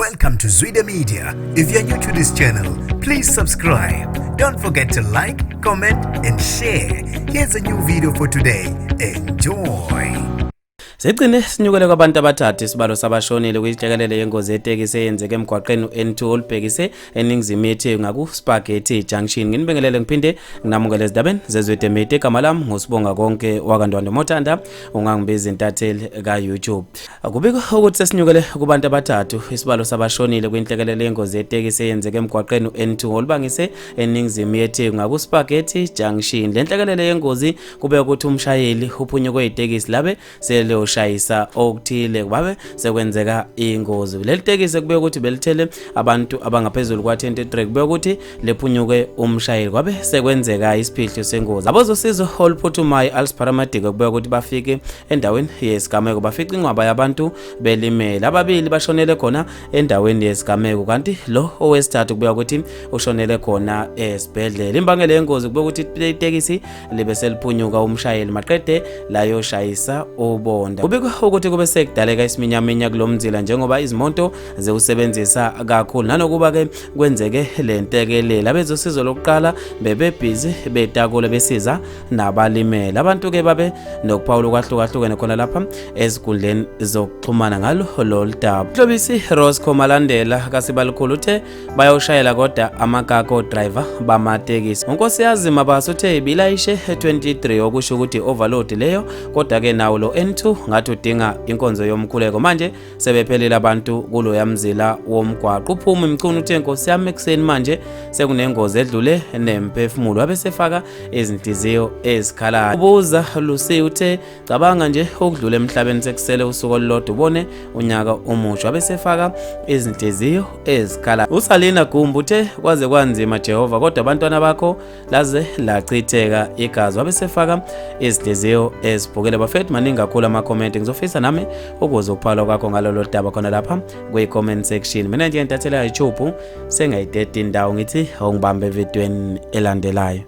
Welcome to Zwida Media. If you're new to this channel, please subscribe. Don't forget to like, comment, and share. Here's a new video for today. Enjoy. Sigcine sinyukele kwabantu abathathu isibalo sabashonile kwinhlekelele yengozi yetekisi eyenzeke emgwaqeni u-N2 olubhekise eningizimu yeTheku ngaku-Spaghetti Junction. Nginibingelele ngiphinde nginamukele ezindabeni zeZwide Media. Igama lami nguSibonga Konke wakaNdwandwe Mothanda, ungangibiza intatheli ka-YouTube. Kubikwa ukuthi sesinyukele kubantu abathathu isibalo sabashonile kwinhlekelele yengozi yetekisi eyenzeke emgwaqeni u-N2 olubangise eningizimu yeTheku ngaku-Spaghetti Junction. Le nhlekelele yengozi kube ukuthi umshayeli uphunyukwe itekisi labe seliyoshayisa okuthile kwabe sekwenzeka ingozi. Leli tekisi kube ukuthi belithele abantu abangaphezulu kwa-23, kube ukuthi lephunyuke umshayeli kwabe sekwenzeka isiphihlo sengozi. Abozosizo oluphuthumayo als paramedic kube ukuthi bafike endaweni yesigameko bafica inqwaba yabantu belimele. Ababili bashonele khona endaweni yesigameko kanti lo owesithathu kubuya ukuthi ushonele khona esibhedlela. Imbangela yengozi kube ukuthi itekisi libe seliphunyuka umshayeli maqede layoshayisa ubonda. Kubikwa ukuthi kube sekudaleka isiminyaminya kulo mzila njengoba izimoto ziwusebenzisa kakhulu nanokuba-ke kwenzeke le ntekelele. Abezosizo lokuqala bebebhizi betakula besiza nabalimele. Abantu-ke babe nokuphawula okwahlukahlukene khona lapha ezinkundleni zokuxhumana ngalo lolu daba. Mhlobisi Rosco Malandela kaSibalukhulu uthe bayoshayela kodwa amakako driver bamatekisi. UNkosiyazi Mabaso uthe ibilayishe 23 okusho ukuthi overload leyo, kodwa-ke nawo lo N2 ngathi udinga inkonzo yomkhuleko. Manje sebephelile abantu kuloya mzila womgwaqo. Uphuma Mchunu uthe nkosi yami ekuseni manje sekunengozi edlule nemphefumulo, wabesefaka izinhliziyo ezikhalayo. Ubuza Lucy uthe cabanga nje ukudlula emhlabeni sekusele usuku olulodwa ubone unyaka omusha, wabesefaka izinhliziyo ezikhalayo. USalina Gumbu uthe kwaze kwanzima Jehova, kodwa abantwana bakho laze lachitheka igazi, wabesefaka izinhliziyo ezibhukele. Bafethu, maningi kakhulu amakhomenti, ngizofisa nami ukuze ukuphalwa kwakho ngalolo daba khona lapha kwi-comment section. Mina nje ngintathela YouTube sengayideda indawo, ngithi ongibambe evidweni elandelayo.